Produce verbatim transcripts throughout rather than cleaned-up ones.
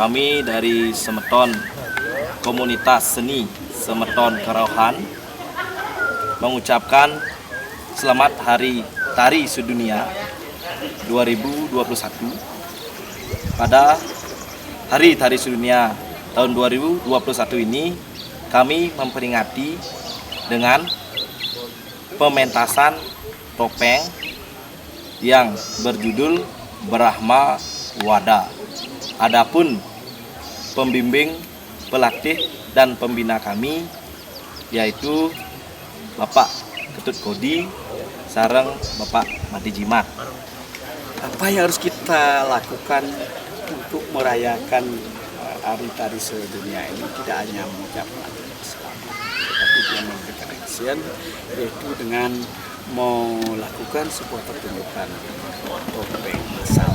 Kami dari semeton komunitas seni semeton Kerauhan mengucapkan selamat Hari Tari Sedunia dua ribu dua puluh satu. Pada Hari Tari Sedunia tahun dua ribu dua puluh satu ini, kami memperingati dengan pementasan topeng yang berjudul Brahma Wada. Adapun pembimbing, pelatih, dan pembina kami yaitu Bapak Ketut Kodi sareng Bapak Mati Jimat. Apa yang harus kita lakukan untuk merayakan, eh, Hari Tari Sedunia ini? Tidak hanya mengucapkan selamat, tetapi juga memberikan action, yaitu dengan melakukan sebuah pertunjukan topeng masal.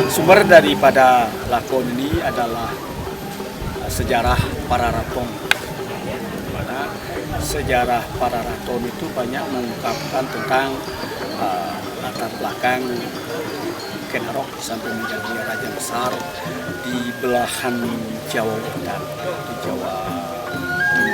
Sumber daripada lakon ini adalah sejarah Pararaton. Di mana sejarah Pararaton itu banyak mengungkapkan tentang, eh, latar belakang Ken Arok sampai menjadi raja besar di belahan Jawa Wetan, di Jawa Timur.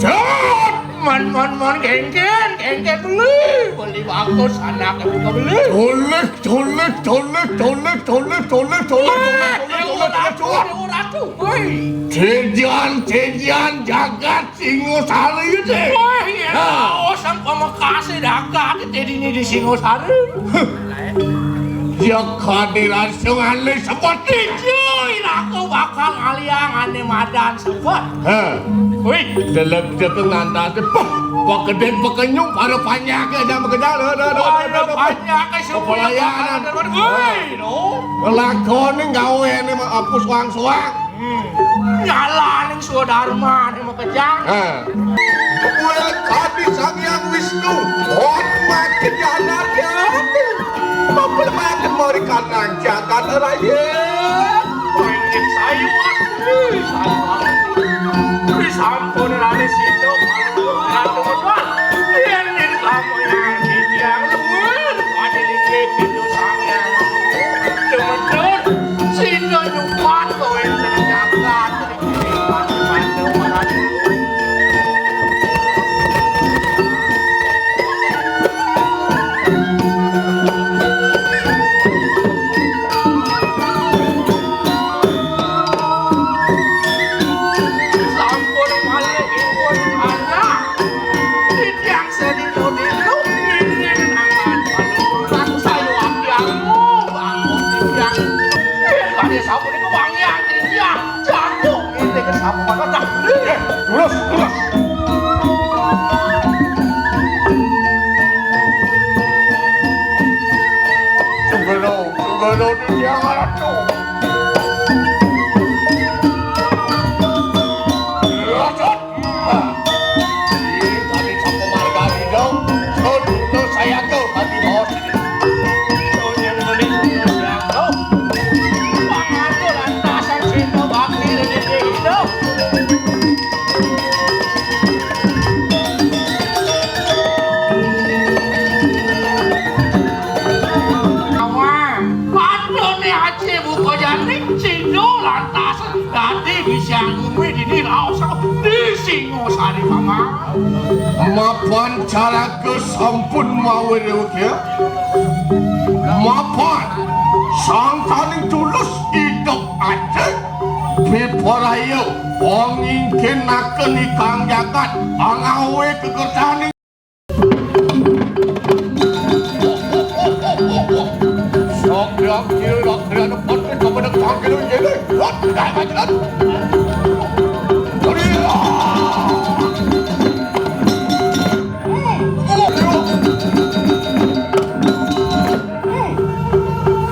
Cep! Man, man, man, genggen, genggen, beli, beli bagus, anak buka beli. Toleh, toleh, toleh, toleh, toleh, toleh, toleh, toleh, toleh, toleh, toleh, toleh. Woi. Tejan, tejan, jagat Singosari deh. Wah, iya. Nah. Oh, sang pamekase dagat, jadi ini di Singosari. Jaka dirasa ngalih sebet. Ijo, iraga bakal ngalihang ané madan sebet. Hah. Wih. Delep jaka ngantas, pah, pakedén pakenyung, para panjaké ada makedal. Aduh, aduh, aduh, aduh, aduh. Panjaké supaya pelayanan. Wih, no. Lakoné gawéné mah apus wang-suwang. Hmm. Nyalaning swadarmané makejang. Hah. Buat kadi Sang Hyang Wisnu, hot makin janar ya. Mapelemaken mori kanang jagat raya. Wingit sayuwak. Wih, sayuwak. Wih, sampun raris hidup. Aduh, aduh, aduh. Yén ing kamu yang kijang luwih, pada linggih pintu Sang Hyang. Demedur, sida nyupat kowe ing jagat. Sampun malih ipun anak. Titiang sedina dilu ngiring angan panuturan sayuwak tiang. Bangun titiang. Yen badhe sapunika wangian titiang. Jagung ngiring sapunika. Dah, nggih, terus, terus. Sugana, sugana titiang ratu. Rajut. Ih, kami sampun margani dong. Sun, sun sayaga kami baos ini. Sun yang beli, sun yang tahu. Pangatur lantasan cinta bakti rezeki hidup. Awang, patune aji buka jani, cinta lantasan. Dadi bisian bumi dini raos di Singosari, Paman. Mapan caraga sampun mawir ya. Mapan sangkaning tulus idup ati. Piporaya pangingkinaken ikang jagat angawe kekertaning. Sok yang kira nak kira nak patut kepada kangkil ini. Wat, dah macam.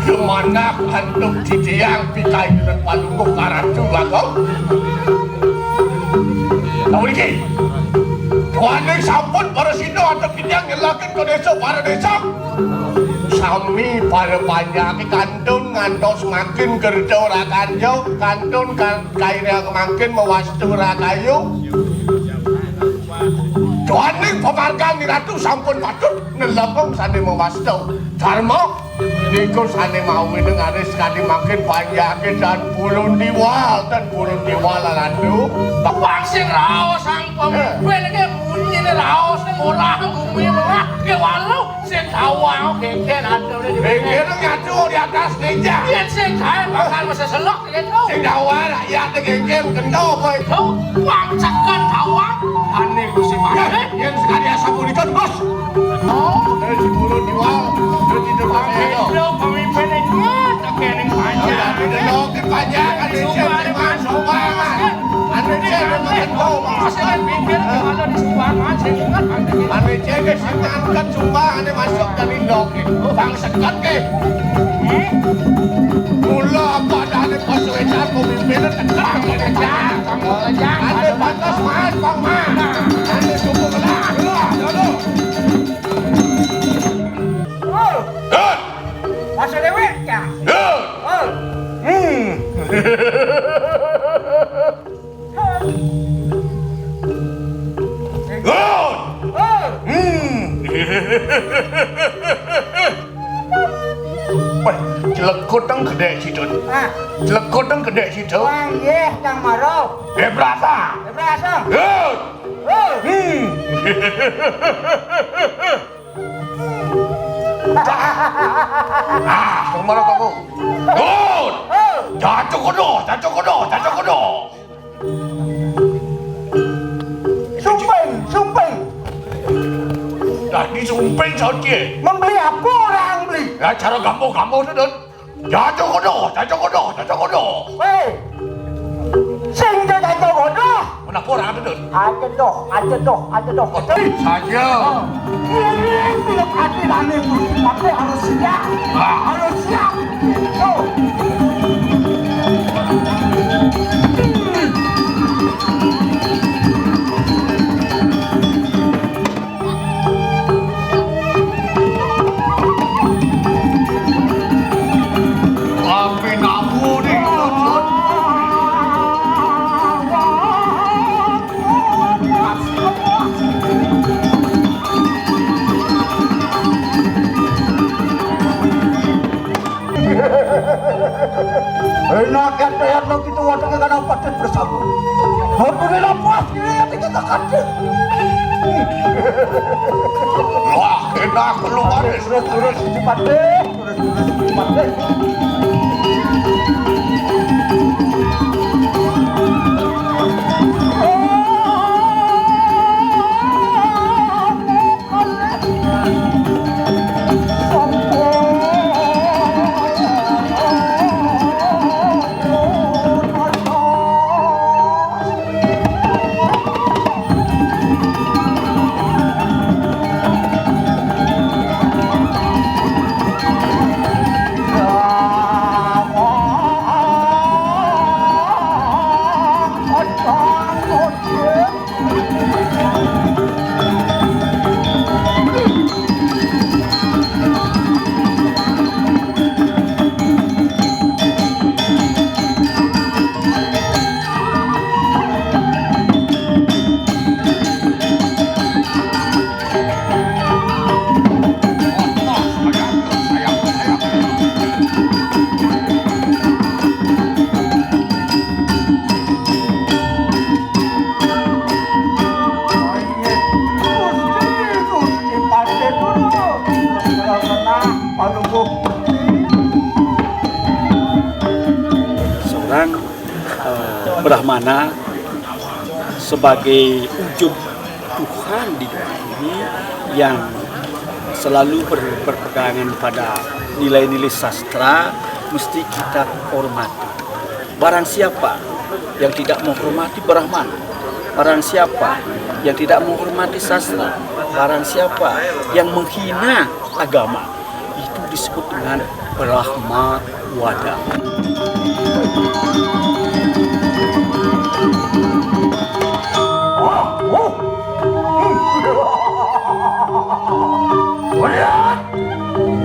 Kemanah antuk titiang pikayunan palungguh karatu bagong. Tahu iki. Tuane sampun para sida antuk titiang nyelakin ke desa para desa. Sami para panjake kantun ngantos makin kerja ora kanjo, kantun kan kaire makin mawastu ora kayu. Duaning pamargan Ratu sampun patut nelebeng sane mawastu. Dharma niku sane mawi nengaris kadi mangkin panjake dan pulun diwal, dan pulun diwal Ratu. Tepang sing raos sang pemimpin iki munyine raos ning ora bumi melah ke walu sing gawang geger atune. Geger nyatu di atas meja. Yen sing gawe bakal mesti selok. Sing dawuh rakyat iki nggih kento apa itu? Wong ceket dawuh. Ane Gusti Patih. Yen sekali asam punika, Bos. Oh, dari sepuluh diwal, dari di depan itu. Itu pemimpin itu tekening panjang. Dari di depan panjang, ada siapa, Mas? Sombong. Anu cek, anu cek, anu cek, sing ngangkat sumpah, anu masuk dari ndok. Bang seket ke. Mula apa adane pas wedan pemimpin tekan. Anu pantas, Mas, Bang, Mas. Anu cukup lah. Lah, dulu. Oh, Hei! Masa dewek, ya? Hei! Oh. Hmm. Gun! Oh! Hmm. Wah, clekut teng gedhe sidun. Ah. Clekut teng gedhe sidun. Wah, nggih, Kang Maro. Eh, berasa. Eh, berasa. Gun! Oh! Hmm. Ah, Kang Maro kamu. Gun! Oh! Jatuh kono, jatuh kono, jatuh kono. Sumping, sumping. Dadi sumping saja. Membeli apa orang beli? Ya, cara gampang-gampang tu, Dun. Jaja kodoh, jaja kodoh, jaja kodoh. Hei! Sing dia jaja kodoh? Kenapa orang ada, Dun? Aja doh, aja doh, aja doh. Kodoh saja. Ini belum ada lagi, mesti pakai harus siap. Ah. Harus siap. Tuh. Tapi namu ni, Dun, Dun. Enak kan, Dun, kalau kita wadah ke kanan paten bersama. Aku ni lapas, kira yang kita kata. Wah, enak, belum ada. Terus, terus, cepat deh. Terus, terus, cepat deh. Seorang, eh, Brahmana sebagai wujud Tuhan di dunia ini yang selalu ber-, berpegangan pada nilai-nilai sastra, mesti kita hormati. Barang siapa yang tidak menghormati Brahmana, barang siapa yang tidak menghormati sastra, barang siapa yang menghina agama, itu disebut dengan Brahma Wada.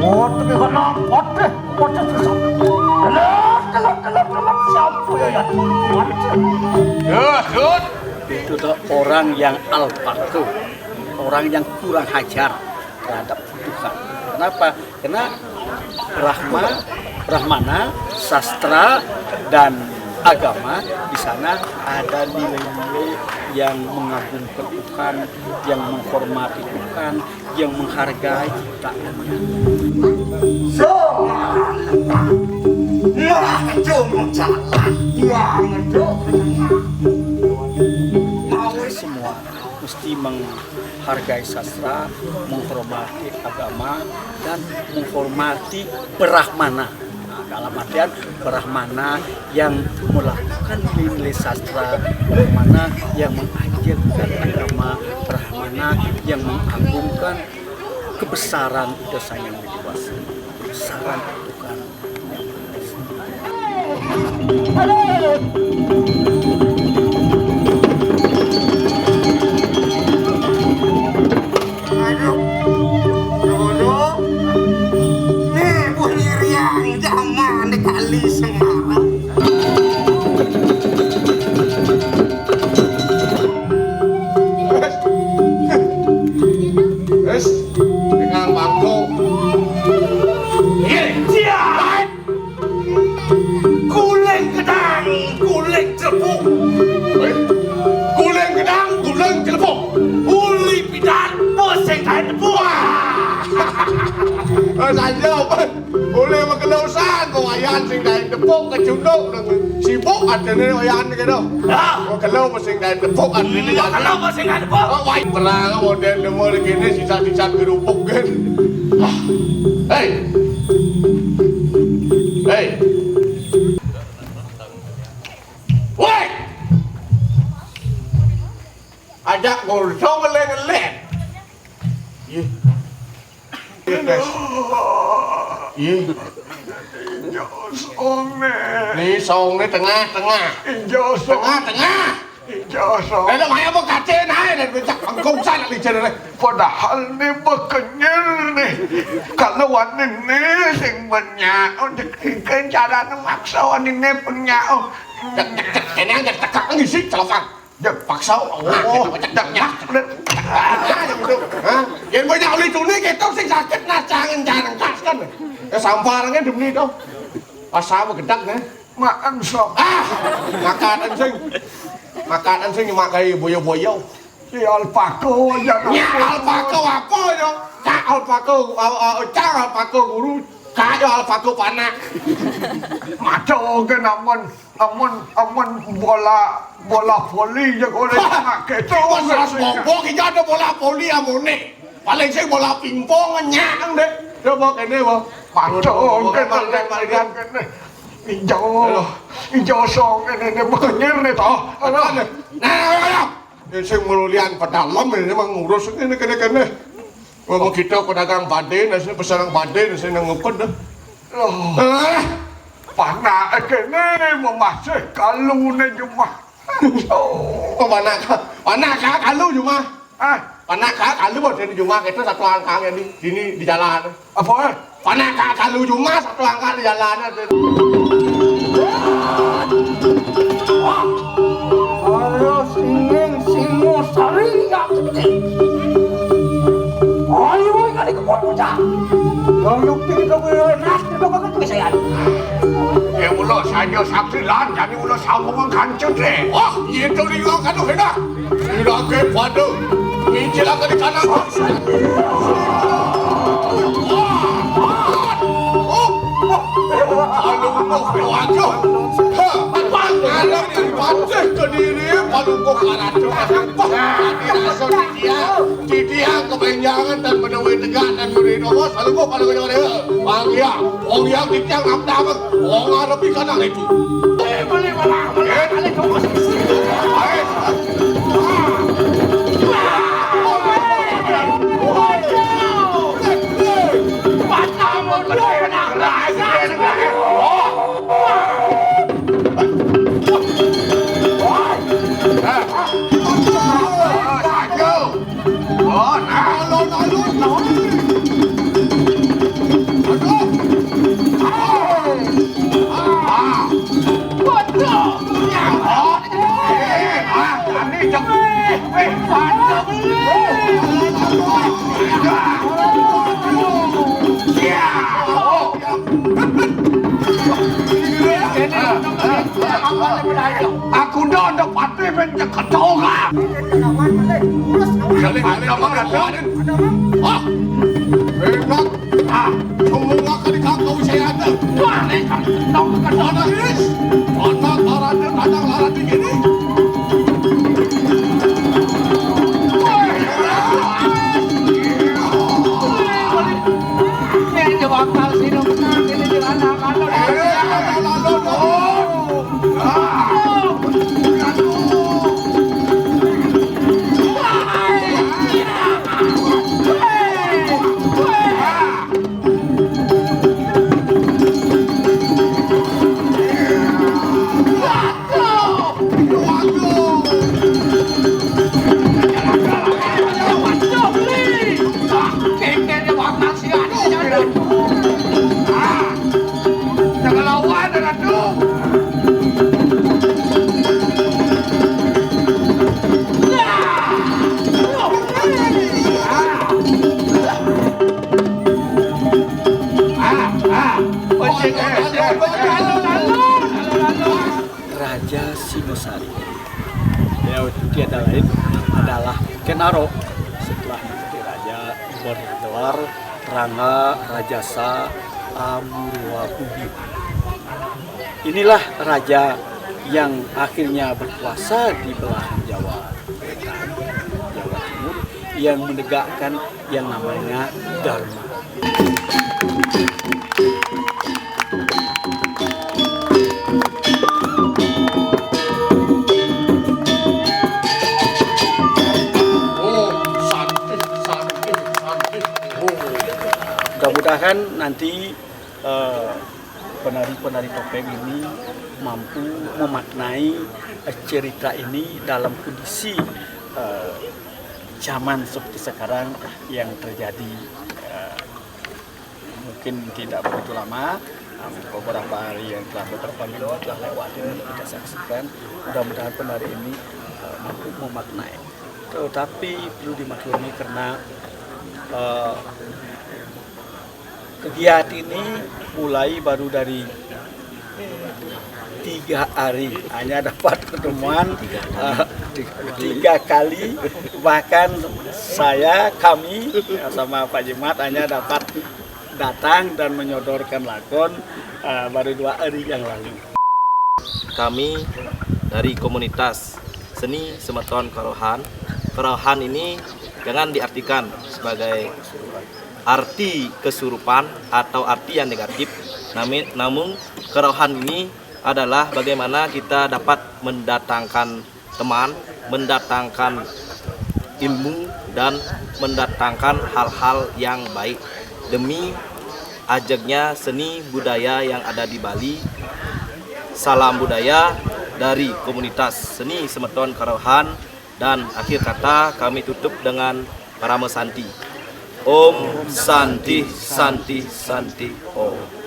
Waduh, kena waduh, waduh, susah. Telat, telat, telat, telat. Siapa ya, ya? Waduh. Ya, Dun. Itu tuh orang yang alpako, orang yang kurang ajar terhadap Tuhan. Kenapa? Karena Brahma, Brahmana, sastra, dan agama di sana ada nilai-nilai yang mengagungkan Tuhan, yang menghormati Tuhan, yang menghargai ciptaannya. Semua mesti menghargai sastra, menghormati agama, dan menghormati Brahmana. Nah, dalam artian Brahmana yang melakukan nilai-nilai sastra, Brahmana yang mengajarkan agama, Brahmana yang mengagungkan kebesaran Ida Sang Hyang Widhi Wasa, kebesaran Tuhan. Aduh, dulu nih, bunyi riang zaman di Kali Semarang. Wes, dengan waktu. Iya, iya. Guling gedang, guling celepuk. Eh, guling gedang, guling celepuk. Uli pidan, pusing kain tepuk. Wah. Eh, saja, Bos. Boleh makan usaha, kau ayan sing kain tepuk, kecunduk, sibuk, ada ni ayan ni, kena. Ya. Kau kalau masing kain tepuk, ada ni. Kau kalau masing kain tepuk. Oh, wai, perang, model demo lagi ni, sisa-sisa kerupuk, kan. Hei, Ora ngeling-eling. Iya. Iya, Tes. Iya. Ijo songe. Ni songe tengah, tengah. Ijo songe. Tengah, tengah. Ijo songe. Lah, ayo mau kacen ae, lah, becak bengkung sana licin, lah. Padahal ni bekenyel ni. Kalau wani ni sing banyak, oh, kan carane maksa wani ni punya, oh. Cek, cek, cek, kene aja tekak ngisi celofan. Dak paksa, oh, dak nyak, dak. Hah? Yen punya oli tuni ketok sing sakit nah jangan jangan kas kan. Ya samparane demi to. Pas sama gedek ne. Makan sok. Ah, makanan sing makanan sing makai boyo-boyo. Si alpako aja. Ya alpako apa yo? Cak alpako, cak alpako guru, cak yo alpako panak. Maco ke namun Amun, amun bola, bola voli ya kok ora make to. Mas bobo iki ada bola voli amune. Paling sing bola pingpong nyak, Dek. Coba kene, Bang. Pacong kene, kene. Ijo. Ijo song kene, kene bekenyir ne to. Nah, nah, nah. Ini sing mulian pedalem ini mah ngurus ini kene-kene. Wong kita pedagang badhe, nah sing pesan badhe, nah sing nang ngepet dah. Loh, ah, panak kene memasih kalune jumah. Oh, panak, panak kalu jumah. Ah, panak kalu di jumah kita satu angkang ini, sini di jalan. Apa? Panak kalu jumah satu angkang di jalan. Ayo singing singo sari ya. Ayo woi kali kebon bocah. Yang yuk pikir kau nas kita bakal tuh saya. Ya ulo saja saksi lan jadi ulo sambungan kancut deh. Wah, itu dia kan enak. Sirake padha micilake di kanan. Wah, wah, oh, oh, aduh, aduh, aduh. Ha, aduh, aduh, kediri, aduh, kok aduh. Wah, ini rasa dia, dia kebenjangan dan menuhi tegak dan menuhi nomor, aduh, kok aduh, aduh, aduh. Wong liya, wong liya titiang ngamdamel, wong ngarepi kanang itu. Eh, boleh malah, boleh kali kamu. Eh. Waduh. Matamu betul nak rasakan. Oh, nah. Alon-alon, alon. Aduh. Ah. Ah. Waduh. Ya. Oh. Eh, ah, tadi jam. Eh, waduh. Ya. Oh. Aku ndak ada pati men nyeketok. Kali ada mana? Hah? Enak. Ah, semua kali kau saya ada. Wah, ini kan nong ke sana. Anak arane padang larat iki. Raja Singosari. Beliau itu tiada lain adalah Kenaro. Setelah menjadi raja, bergelar Rangga Rajasa Amurwahubhi. Inilah raja yang akhirnya berkuasa di belahan Jawa Wetan, Jawa Timur, yang menegakkan yang namanya Dharma. Nanti eh, penari-penari topeng ini mampu memaknai eh, cerita ini dalam kondisi eh, zaman seperti sekarang yang terjadi eh, mungkin tidak begitu lama, eh, beberapa hari yang telah, beberapa minggu telah lewat ini kita saksikan. Mudah-mudahan penari ini eh, mampu memaknai. Tetapi perlu dimaklumi karena eh, kegiatan ini mulai baru dari tiga hari, hanya dapat pertemuan eh, tiga kali. Bahkan saya, kami eh, sama Pak Jemat hanya dapat datang dan menyodorkan lakon eh, baru dua hari yang lalu. Kami dari komunitas seni semeton Karawahan. Karawahan ini jangan diartikan sebagai arti kesurupan atau arti yang negatif. Nami- Namun, karawahan ini adalah bagaimana kita dapat mendatangkan teman, mendatangkan ilmu, dan mendatangkan hal-hal yang baik demi ajegnya seni budaya yang ada di Bali. Salam budaya dari komunitas seni semeton Karawahan, dan akhir kata kami tutup dengan Parama Santi. Om Santi, Santi, Santi, Om.